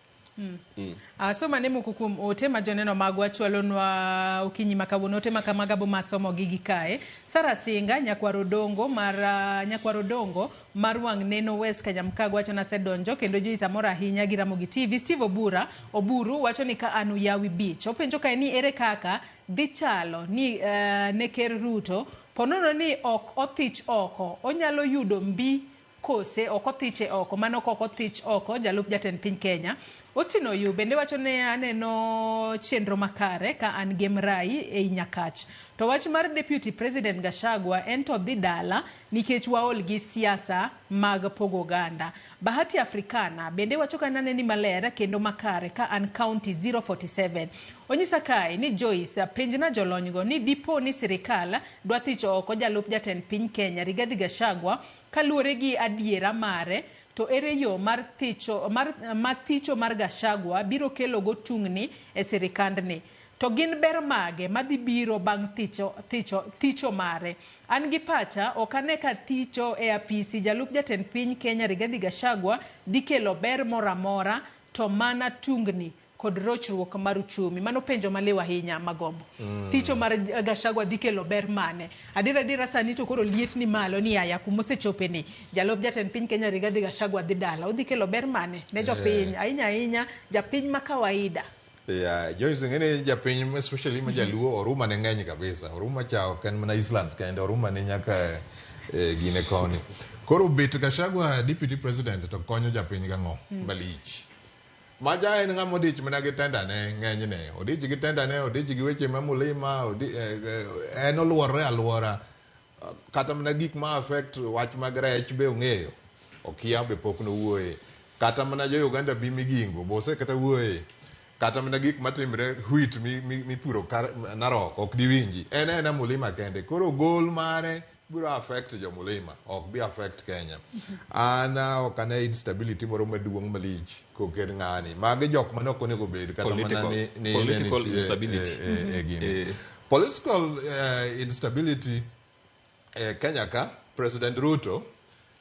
Asoma ne moko kuom ote ma joneno magwa chwalonwa okinyi ma kawuono. Ote ma kamaga bo masomo gi gi kae. Sara Singa, nyakwar Odongo mar nyakwar Odongo mar wang' neno West Kanyamkago wacho nasedonjo kendo Joyce amor ahinya gi Ramogi TV. Steve Obura Oburu wacho ni ka an Uyawi Beach. Openjo kae ni ere kaka dhi chalo ni ne Ker Ruto ponono ni ok othich oko onyalo yudo mbi Kose ok othiche oko? Mano kok othich oko jalup jatend piny Kenya. Austin Oyu bende wacho ne aneno chenro makare ka an gi Mrai ei Nyakach. To wach mar Deputy President Gachagua en to dhi dala nikech waol gi siasa mag pogo oganda. Bahati Africana bende wacho ka naneni maler kendo makare ka an County 047. Onyisa kae ni Joyce penjna jolonygo ni dipo ni sirikal dwa thicho oko jalup jatend piny Kenya Rigathi Gachagua kaluwore gi adiera mare to ere yo mar thicho mar, ma thicho mar Gachagua biro kelo go tungni e sirikandni to gin ber mage madhi biro bang' thicho, thicho, thicho mare an gi pacha ok ane ka thicho e apisi jalup jatend piny Kenya Rigathi Gachagua dhi kelo ber moro amora to mana tungni kod rochruok mar uchumi. Mano penjo maliw ahinya Magombo. Thicho mar Gachagua dhi kelo ber mane? Adier adiera sani to koro liet ni malo ni aya kumosechope ni jalup jatend piny Kenya Rigathi Gachagua dhi dala. Odhi kelo ber mane ne jopiny ahinya ahinya japiny ma kawaida. Yeah, Joyce ng'eni japiny especially ma jaluo oruma ne ng'eny kabisa. Oruma cha ok en mana Eastlands kende, oruma ni nyaka gine koni. Koro bet Gachagua deputy president to konyo japiny gang'o malich. Maja en ng'ama odich mana gi tender ne ng'enyne. Odich gi tender ne, odich gi weche ma mulima, en oluorore aluora. Kata mana gik ma affect wach mag rech be ong'eyo. Okia be pok nowuoye. Kata mana jo Uganda bi Migingo, be osekata wuoye. Kata mana gik matimre wheat mipuro Narok ok diwinji. En ena mulima kende. Koro gol mare biro affect jo mulima, ok bi affect Kenya. An ok ane instability moro maduong' malich koket ng'ani. Magi jok mane ok onego bed kata mana ni Political nitie instability. e gini. Political instability e Kenya ka, President Ruto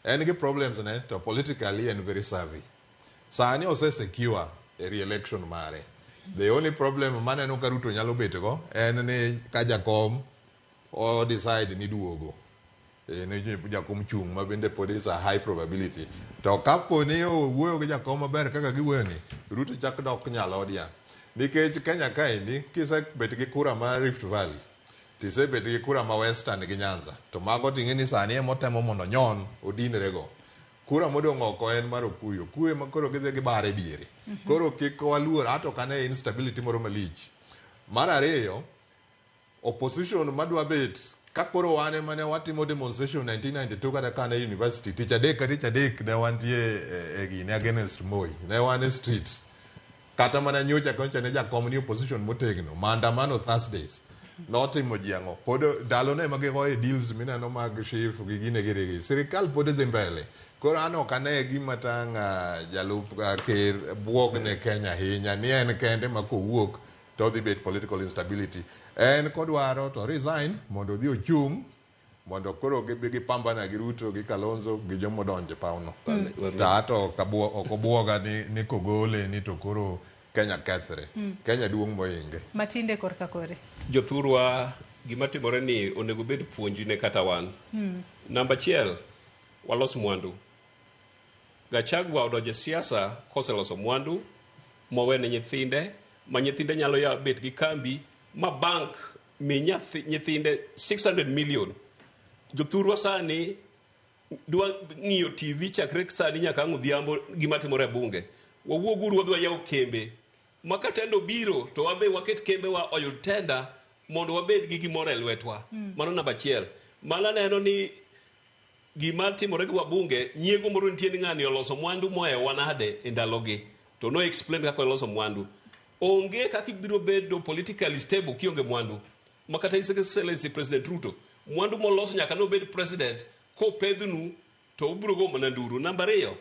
en gi problems ne to politically en very savvy. Sani ose secure e re-election mare. The only problem maneno ka Ruto nyalo bet go en ni ka jakom o decide ni duogo. Ni jakom chung' ma bende pod is a high probability. To kapo ni owuoyo gi jakom maber kaka giwuoyo ni, Ruto chak dok nyalodia. Nikech Kenya kaendi kisebet gi kura mar Rift Valley, tisebet gi kura ma Western gi Nyanza, to mago ting'e ni sani emotemo mondo nyon odinre go. Kura modong' oko en mar Okuyu. Okuyu ema koro gidhi gibare diere. Koro kik waluor ato kane instability moro malich. Mar ariyo, opposition madwa bet ka koro wan ema ne watimo demonstration 1992 kata kane university tich adek ka tich adek ne wantie e gine against Moi ne wan e street kata mana nyocha kocha ne jakom ni opposition motegno maandamano Thursdays notimo ji ang'o pod ndalo ne ema gigoye deals mineno mag SHIF gi gine girigi sirikal pod dhi mbele koro an ok ane gima tang' jalup ker buog ne Kenya ahinya ni en kende ma kowuok to odhi bet political instability en kodwaro to resign mondo odhi ochung' mondo koro gibi gipambana gi Ruto gi Kalonzo gi jomodonjo e pawno to ato ok obuoga ni kogole ni to koro Kenya kethre Kenya duong' moinge. Matinde korka kore. Jothurwa gima timore ni onego bed puonj ne kata wan. Namba achiel, walos mwandu. Gachagua odonjo e siasa koseloso mwandu mowene nyithinde ma nyithinde nyalo ya bet gi kambi ma bank mi nyithinde 600 million. Jothurwa sani dwa ng'iyo TV chakre sani nyaka ang' odhiambo gima timore e bunge. Wawuoguru wadhi wayaw kembe. Ma ka tender obiro to wabe waket kembewa oyud tender mondo wabed gi gimoro e lwetwa. Mano namba achiel. Mano aneno ni gima timore gi wabunge nyiego moro nitie ni ng'ani oloso mwandu mohewa nade e ndalogi to no explain kaka oloso mwandu. Onge kaka ibiro bedo politically stable kionge mwandu. Ma kata His Excellency President Ruto mwandu moloso nyaka nobed president kopedhnu to ubiro go mana nduru. Namba ariyo,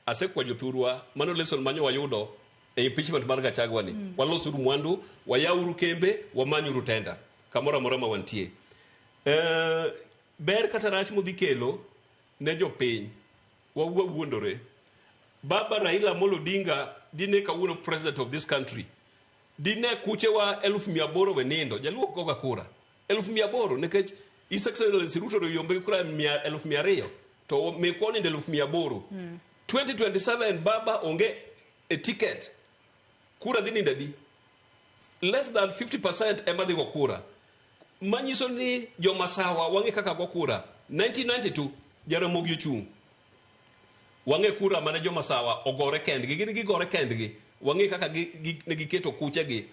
asekwayo jothurwa mano lesson manyo wayudo e impeachment mar Gachagua ni. Walosuru mwandu, wayawuru kembe, wamanyuru tender kamoro amora ma wantie. Ber kata rach modhi kelo ne jopiny wawuondore. Baba Raila Amolo Odinga dine kawuono president of this country dine kuchewa 800,000 we nindo jaluo ok goga kura 800,000 nikech His Excellency Ruto oyombe gi kura 200,000 to mekwa onindo 800,000 2027 baba onge e ticket kura dhi nindo adi less than 50% ema dhi go kura manyiso ni jomasawa wang'e kaka go kura 1992 Jaramogi ochung' Wang'e kura mane jomasawa ogore kendgi, gin gigore kendgi. Wang'e kaka ne giketo kuchegi.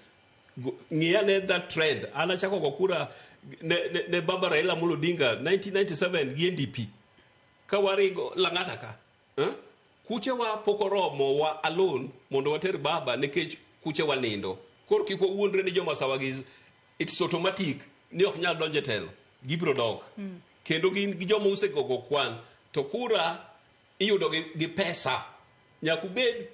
Ng'i ane that trend. An achako go kura ne Baba Raila Amolo Odinga 1997 gi NDP. Ka waringo Lang'ata ka. Eh? Kuchewa pok oromo wa alone mondo water Baba nikech kuchewa nindo. Koro kik wawuondre ni jomasawa gi it's automatic ni ok nyal donjo e telo. Gibiro dok. Kendo gin gi joma osegogo kwan. To kura iyudo gi pesa. Nyaka ubed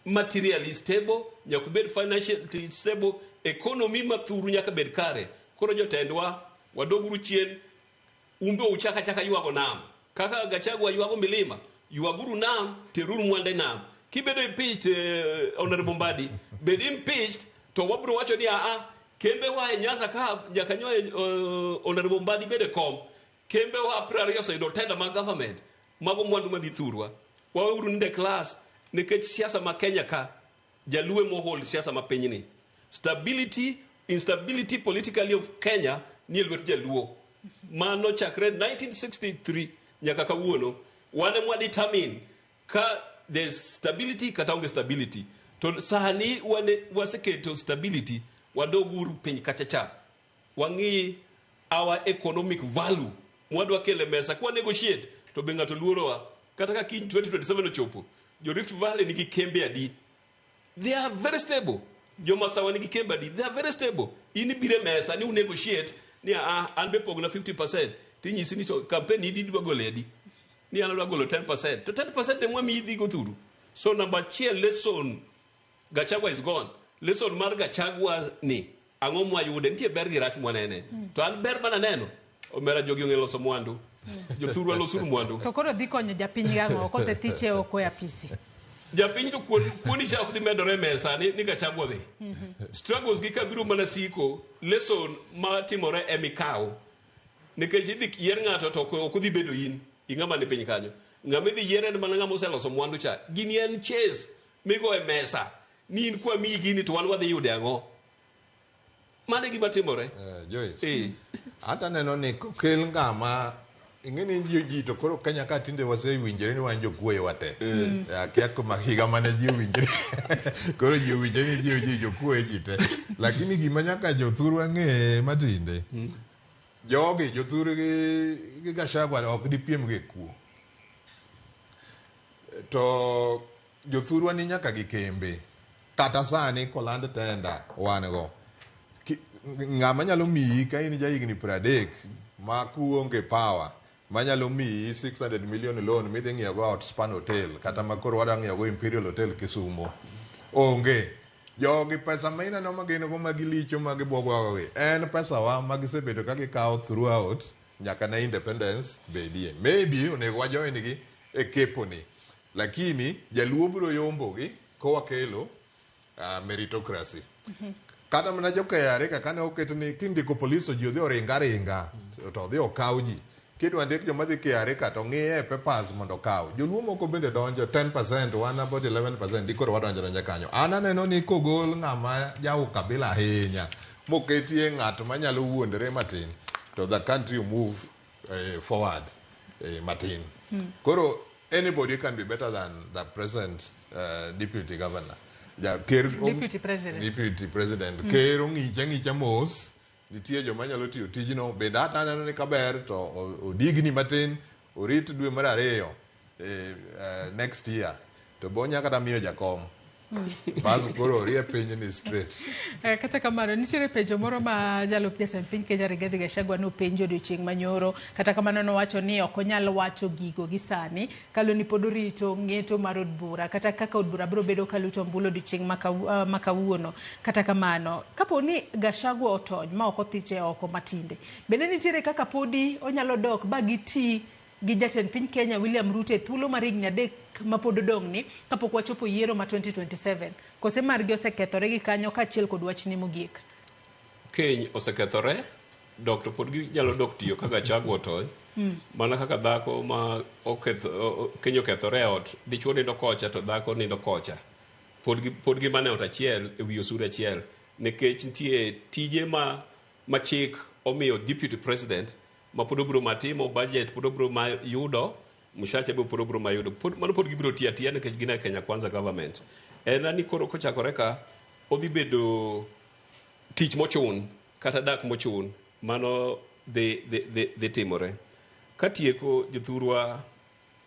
materially stable, nyaka ubed financially stable, economy mathuru nyaka bed kare. Koro jotendwa, wadoguru chien, umbe uchaka chaka ywago nam. Kaka Gachagua ywago milima, ywaguru nam, teruru mwande nam. Kibedo impeached, Honorable Mbadi, bed impeached, to wabiro wacho ni aa, kembe wa e Nyanza ka nyaka nyo Honorable Mbadi bede kom. Kembe wa 20 oseyudo tender mag government, mago mwandu madhi thurwa. Waweuru ninde class, nikech siasa ma Kenya ka, Jaluo ema hold siasa ma pinyni. Stability, instability politically of Kenya ni e lwet Jaluo. Mano chakre 1963 nyaka kawuono, wan ema determine ka there's stability kata onge stability. To sani waseketo stability, wadoguru piny kacha cha. Wang'i our economic value mwadwa kele mesa kwa negotiate to be ng'ato luorowa. Kata ka kiny 2027 ochopo, jo Rift Valley nigi kembe adi? They are very stable. Jomasawa nigi kembe adi? They are very stable. In ibiro e mesa ni unegotiate ni a an be pogna 50%, tinyisi ni to campaign idi dwa golo adi? Ni an adwa golo 10%. To 10% emwa miyi dhigo thuru. So number achiel lesson, Gachagua is gone. Lesson mar Gachagua ni ang'o mwayude? Nitie ber gi rach mwanene. To an ber mananeno, omera jogi ong'e loso mwandu. Jothurwa losuru mwandu. To koro dhi konyo japiny gang'o kosethiche oko e apisi? Japiny to kuoni cha ok dhi medore e mesa ni Gachagua dhi. Struggles gi ka biro mana siko, lesson matimore emikaw. Nikech idhi yier ng'ato to ok odhi bedo in, ing'ama ni piny kanyo. Ng'ama idhi yier en mana ng'ama oseloso mwandu cha. Gini en chase migo e mesa. Ni in kwa miyi gini to wan wadhi yude ang'o? Mano e gima timore. Joyce. Hata neno ni kokel ng'ama ing'e ni ji to koro Kenya ka tinde wasewinjore ni wan jokuoye wate. Akia kuma higa mane ji owinjore. Koro ji owinjore ni ji jokuoye ji te. Lakini gima nyaka jothurwa ng'e matinde. Jogi jothur gi Gachagua ok dipiem gi kuo. To jothurwa ni nyaka gi kembe. Kata sani koland tenda wan go. Ng'ama nyalo miyi ka in jahigni 30 ma kuonge power manyalo miyi 600 million loan midhi ng'iewo go Outspan Hotel kata ma koro wadwa ng'iewo go Imperial Hotel Kisumo. Onge. Jogi pesa ma ineno ma gin go ma gilicho ma gibwogo gi en pesa wa ma gisebedo ka gikawo throughout nyaka ne independence bedie. Maybe onego wa join gi e kepo ni. Lakini jaluo biro yombo gi kowakelo meritocracy. Kata mana jo KRA kaka ne oket ni kindiko police ji odhi oringa ringa to odhi okaw ji. Kidwa ndik joma dhi KRA ka to ng'iye e papers mondo okaw. Joluo moko bende donjo 10%, wan about 11% dikoro wadonjo donja kanyo. An aneno ni kogol ng'ama ja ukabila ahinya moketie ng'at manyalo wuondore matin to the country will move forward matin. Koro anybody can be better than the present deputy governor. Ja, ker, Deputy president. Deputy president. Ker ong'icha ng'icha mos nitie joma nyalo tiyo tijno bende hata aneno ni kaber to odigni matin orit dwe mar ariyo next year to bo nyaka kata miyo jakom bas koro orie piny ni straight. Kata kamano nitiere penjo moro ma jalup jatend piny Kenya Rigathi Gachagua nopenjo odiochieng' manyoro. Kata kamano nowacho ni ok onyal wacho gigo gi sani kaluwore ni pod orito ng'eto mar od bura kata kaka od bura biro bedo kaluto ombulu odiochieng' ma kawuono. Kata kamano kapo ni Gachagua otony ma ok othiche oko matinde, bende nitiere kaka podi onyalo dok ba giti gi jatend piny Kenya William Ruto e thuolo mar higni 3 mapod odong' ni kapok wachopo yiero ma 2027 kose margi osekethore gi kanyo kaachiel kod wachni mogik? Keny osekethore, dok to pod ginyalo dok tiyo ka Gachagua otony. Mana kaka dhako ma keny okethore e ot, dichuo nindo kocha to dhako nindo kocha. Pod gi mana e ot achiel e wi osuru achiel nikech nitie tije ma chik omiyo deputy president ma pod obiro matimo budget pod obiro ma yudo. Mshache be pod obro mayudo. Pod, mano pod gibiro tiyo atiya nikech gin e Kenya Kwanza government. En ni koro kochakore ka odhi bedo tich mochun kata dak mochun mano dhi timore. Katieko jothurwa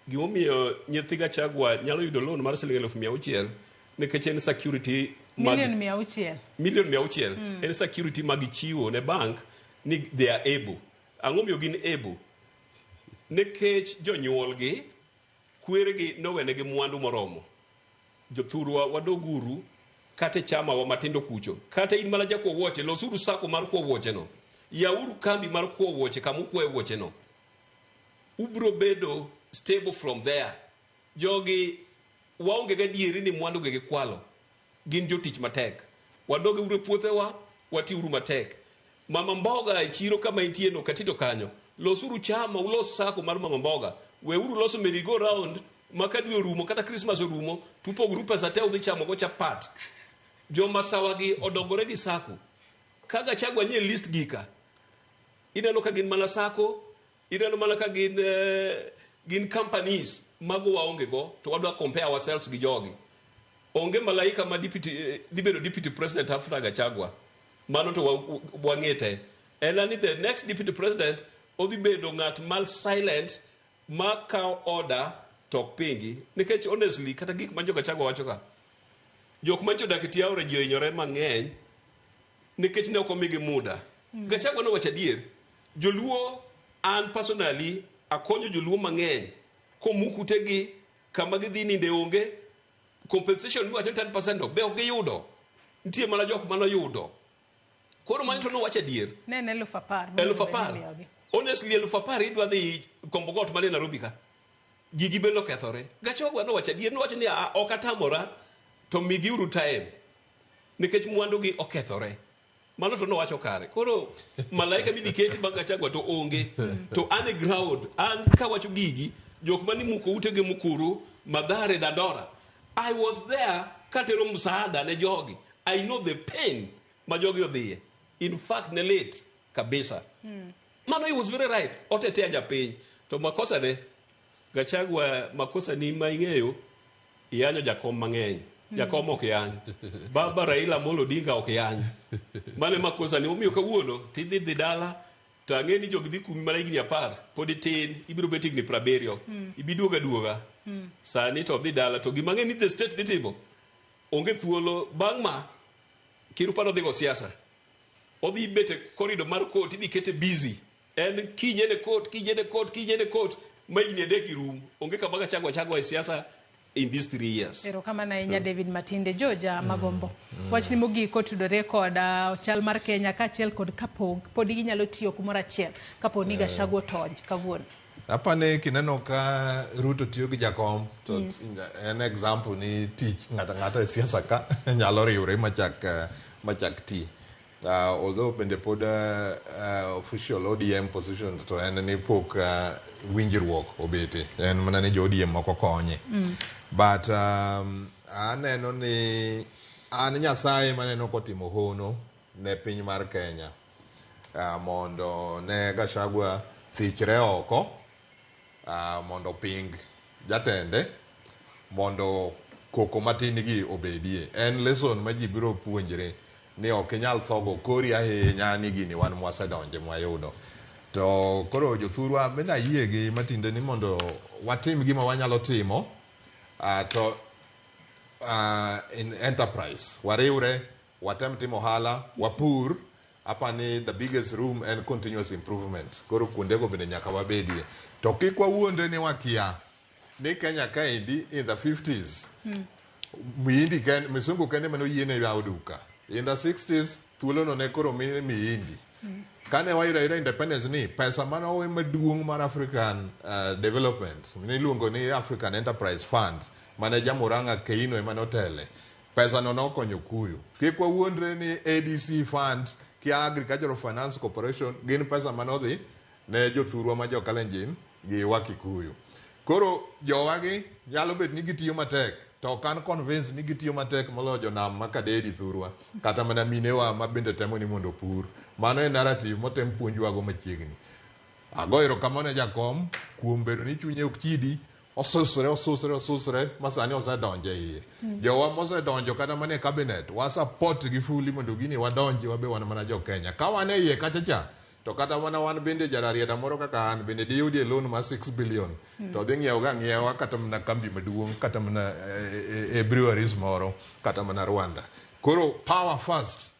gimomiyo nyithi Gachagua nyalo yudo loan mar siling 600,000 nikech en security mag milion 600. Milion 600 en security ma gichiwo ne bank ni they are able. Ang'o miyo gin able? Nikech jonyuolgi kweregi nowenegi mwandu moromo. Jothurwa wadoguru kata e chama wa matindo kucho kata in mana jakuo wuoche losuru sako mar kuo wuoche no yauru kambi mar kuo wuoche kama ukuoye wuoche no ubro bedo stable from there. Jogi waonge gadieri ni mwandu gi gikwalo gin jotich matek. Wadog uru e puothewa watiuru matek. Mama mboga e chiro kama intie no katito kanyo losuru chama ulos sako mar mama mboga weuru loso merry go round ma ka dwe orumo kata Christmas orumo tupoguru pesa te udhi chamo go chapat. Joma gi odongore gi sako ka Gachagua nie list gika ineno ka gin mana sako ineno mana ka gin gin companies mago waonge go to wadwa compare ourselves gi jogi. Onge malaika ma deputy dhi bedo deputy president after Gachagua mano to wang'e te en ni the next deputy president odhi bedo ng'at mal silent ma kawo order to ok pingi nikech honestly kata gik ma jo Gachagua wacho ka jok mancho odak e tie aora ji ohinyore mang'eny nikech ne ok omigi muda. Gachagua nowacho adier joluo an personally akonyo joluo mang'eny komuk utegi kama gidhi ninde onge compensation miwacho ni 10% no be ok giyudo nitie mana jok manoyudo koro mano to nowacho adier. Ne en 10,000. 10,000. Imiyogi. Honestly 10,000 idwa dhi kombo got mane Nairobi ka gigi bende okethore. Gachagua nowacho adier nowacho ni "Ah, ok atamora to migiuru time nikech mwandu gi okethore." Mano to nowacho kare. Koro malaika midhi keti bang' Gachagua to onge to an e ground an kawacho gigi jok mani muko utegi Mukuru, Mathare, Dandora I was there katero msaada ne jogi. I know the pain ma jogi odhiye. In fact ne lit kabisa. Mano he was very right. Otetea japiny to makosa ne Gachagua makosa ni ma ing'eyo iyanyo jakom mang'eny. Jakom ok yany. Baba Raila Amolo Odinga ok yany. Mano e makosa ni omiyo kawuono tidhi dhi dala to ang'e ni jogi dhi kumi mana higni 10 pod itin ibiro bet higni 70 ibiduogo aduoga sani to dhi dala to gima ang'e ni the state dhi timo onge thuolo bang' ma Kirupano dhi go siasa odhi bet e corridor mar court idhi kete busy en kiny en e court kiny en e court kiny en e court ma higni 3 girum onge kama Gachagua chagwa e siasa in these 3 years. Erokamano ahinya David Matinde Joja Magombo. Wachni mogik kotudore kod chal mar Kenya kaachiel kod kapo pod ginyalo tiyo kumoro achiel kapo ni Gachagua otony kawuono. Apani kineno ka Ruto tiyo gi jakom to en example ni tich ng'ato ang'ata e siasa ka nyalo riwre machak ti. Although bende pod official ODM position to en ni pok winjruok obete en mana ni jo ODM moko konye. But aneno ni an Nyasaye maneno kotimo hono ne piny mar Kenya mondo ne Gachagua thichre oko mondo oping jatende mondo koko matin gi obedie. En lesson ma ji biro puonjre ni ok inyal thogo kori ahinya ni gini wan mwasedonje mwayudo. To koro jothurwa bende ayie gi Matinde ni mondo watim gima wanyalo timo to in enterprise wariwre watem timo ohala wapur apani the biggest room en continuous improvement koro kuondego bende nyaka wabedie to kik wawuondre ni wakia ni Kenya kaendi in the 50s mihindi ken, misungu kende mane oyiene yawo duka. In the 60s thuolono ne koro mi mihindi kane wayudo ayuda independence ni pesa mane owe maduong' mar African development niluongo ni African Enterprise Fund mane Jamurang'a Keino ema notele pesa no nokonyo kuyo kik wawuondre ni ADC fund kia Agricultural Finance Corporation gin pesa manodhi ne jothurwa ma jo Kalenjin gi Wakikuyu. Koro jowagi nyalo bet ni gitiyo matek to ok an convince ni gitiyo matek moloyo jonam ma Kadedi thurwa kata mana minewa ma bende temo ni mondo opur. Mano e narrative motem puonjwago machiegni. Ago erokamano ne jakom kuom bedo ni chunye ok chidi, osusre osusre osusre ma sani osedonjo e iye. Jowa mosedonjo kata mana e cabinet, wa support gi fully mondo gini wadonji wabe wan mana jo Kenya. Ka wan e iye kacha cha, to kata mana wan bende jararieda moro kaka an bende diyudie loan mar 6 billion to dhi ng'iewo ga ng'iewa kata mana kambi maduong' kata mana e, e, e breweries moro kata mana Rwanda. Koro power first.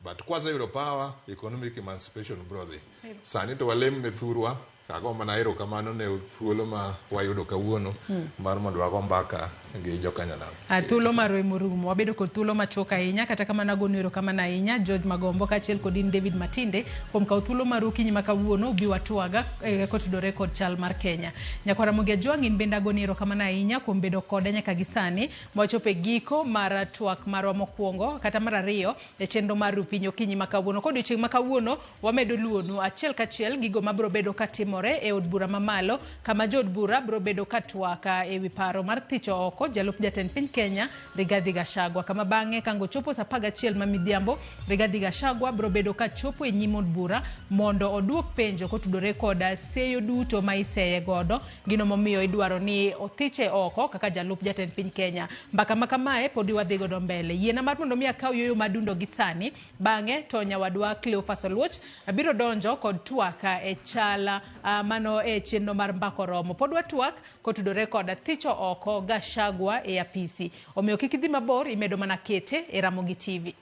But kwaseyudo power, economic emancipation bro dhi. Sani to walem ne thurwa, ago mana erokamano ne thuolo ma wayudo kawuono mar mondo wago mbaka gi jokanyanam. Ah, thuolo marwa emorumo wabedo kod thuolo machuok ahinya kata kamano agonu erokamano ahinya George Magombo kaachiel kod in David Matinde kuom kawo thuolo maru okinyi ma kawuono ubi watwaga eh, kotudore kod chal mar Kenya. Nyakwara Ramogi Ajwang' in bende agoni erokamano ahinya kuom bedo koda nyaka gi sani mwachopo e giko mar twak marwa mokwongo kata mar ariyo e chenro mar Rupiny okinyi ma kawuono. Kodiochieng' ma kawuono wamedo luwonu achiel kachiel gigo mabiro bedo katimore e od bura mamalo kama jood bura biro bedo ka twak e wi paro mar thicho oko jalup jatend piny Kenya Rigathi Gachagua kama bang'e kango chopo saa 11 ma midhiambo Rigathi Gachagua biro bedo ka chopo e nyim od bura mondo oduok penjo kotudore kod seyo duto ma iseye godo gino momiyo idwaro ni othiche oko kaka jalup jatend piny Kenya. Mbaka ma kamae podi wadhi godo mbele. Yiena mar mondo mi akaw yueyo madundo gi sani, bang'e to nyawadwa Cleophas Oluoch biro donjo kod twak e chala mano e chenro mar mbaka oromo. Pod watwak kotudore kod thicho oko Gachagua e apisi. Omiyo kik idhi mabor, imedo mana kete e Ramogi TV.